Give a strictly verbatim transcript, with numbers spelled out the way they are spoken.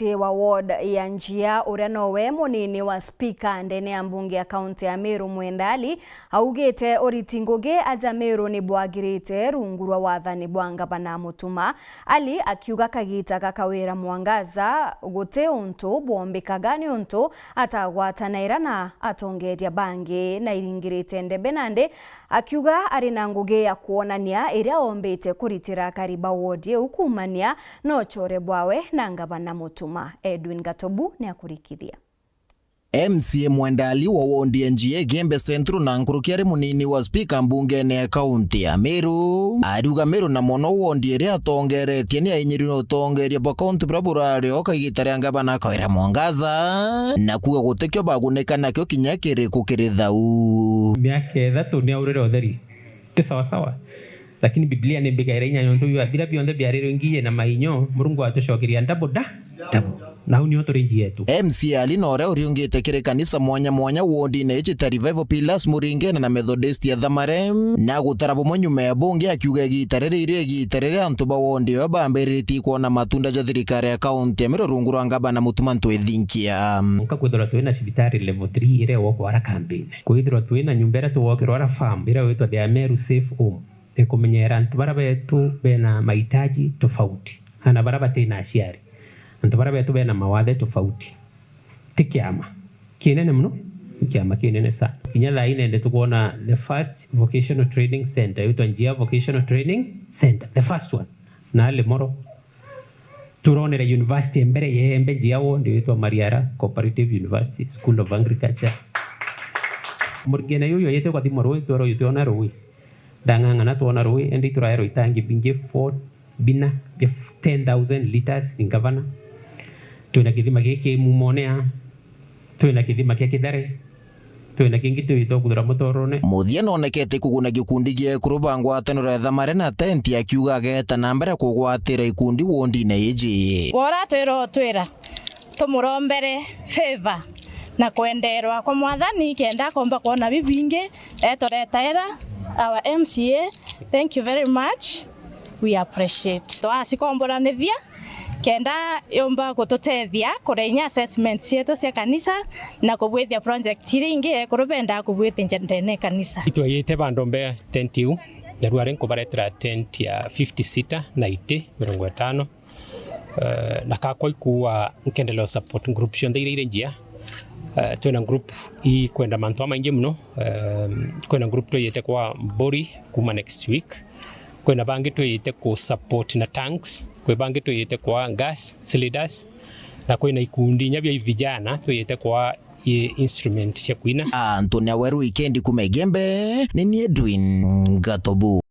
Wa ward ya Njia, uria nowe munini wa spika ndene ya mbunge ya kaunti ya Meru, Mwenda Ali, augite uriti ngugi aja Meru ni bwagirite rungu rwa wathani bwa ngavana Mutuma. Ali akiuga kagita ga Kawira Mwangaza guti untu bwombikaga niuntu atagwatanaira na atongeria bangi na iringirite ndebe nandi akiuga ari na ngugi ya kwonania iria ombite kuritira akari ba ward iu kuumania na uchore bwawe na ngavana Mutuma. Edwin Gatobu ni akurikithia. M C A Mwenda Ali wa wondi ya Njia Igembe Central na nkuruki ari munini wa spika mbungene ya kaunti ya Meru, ariuga Meru na mono wondi iria atongeretie ni ainyiri na utongeria bwa kaunti buria burari o kagita ria ngavana Kawira Mwangaza, na kuuga gutikio bagunika nakio kinya kiriku kiri thau. Miaka ithatu ni aurire utheri. Ti sawa sawa. Lakini Biblia ni mbikaira inya nontu bia biria bionthe biarirwe ngiye na mainyo, Murungu atucokeria double da, double. Na au nio turi nji yetu. M C A Ali na uria uriungite kiri kanisa mwanya mwanya wondine iji ta Revival Pillars Muringene na Methodist ya Thamare, na gutara bumwe nyuma ya bungi akiuga igita riri irio igita riria antu ba wondi iyo bambiritie kwona matunda ja thirikari ya kaunti ya Meru rungu rwa ngavana Mutuma M'Ethingia. Nka kwithirwa twina cibitari level three iria igukwa Harambee. Kwithirwa twina nyumba iria tugwakirwa ara farm iria igwitwa The Ameru Safe Home, ikumenyera antu baria betu bena mahitaji tofauti, ana baria batina aciari, antu baria betu bena mawathe tofauti. Ti kiama kinene mono, ni kiama kinene sana. Kinya thaa ii nende tukwona the first vocational training center, igwitwa Njia Vocational Training Center, the first one, na Limuru. Turonere university mbere yembe Njia ward, igwitwa Mariara Cooperative University, School of Agriculture. Muringene yuyu yete kwathimwa rui, twero yutiona rui. Ndang'ang'ana twona rui, indi ituraerwa itangi bingi four, bina, bia ten thousand liters ni ngavana. Twina kithima giki Mumone aa, twina kithima kia Kithare, twina kingi twita kuthura Mutorone. Muthia nonekete kuguna gikundi gia ekuru ba ngwataniro ya Thamare na Tenti, akiuga ageeta na mbere kugwatira ikundi wondine iji. Bora twira utwira tumurombere favor na kwenderwa kwa Mwathani kenda akomba kwona bibingi eturetaira our M C A. Thank you very much. We appreciate. Twacikomboranithia kenda yumba gututethia kuria inya assessments cietu cia kanisa na kubwithia project iria ingi ekuru bendaa kubwithia ndene ya kanisa. Itweyite bandu mbea tent iu, na riu ari nkubaretera tent ya fifty seater na iti mirongo itano. Eh, na kakwa ikuua nkendelea support group cionthe iria iri Njia. Eh, twina group ikwenda mantu amaingi mono. Eh, kwina group twiyite kwa Mburi kuma next week. Kwina bangi twiyite ku support na tanks. Kwi bangi twiyite kwa gas cylinders. Na kwina ikundi inya bia vijana twiyite kwa i instrument cia kwina. Anthony Aweru, wikendi kuma Igembe, ni ni Edwin Gatobu.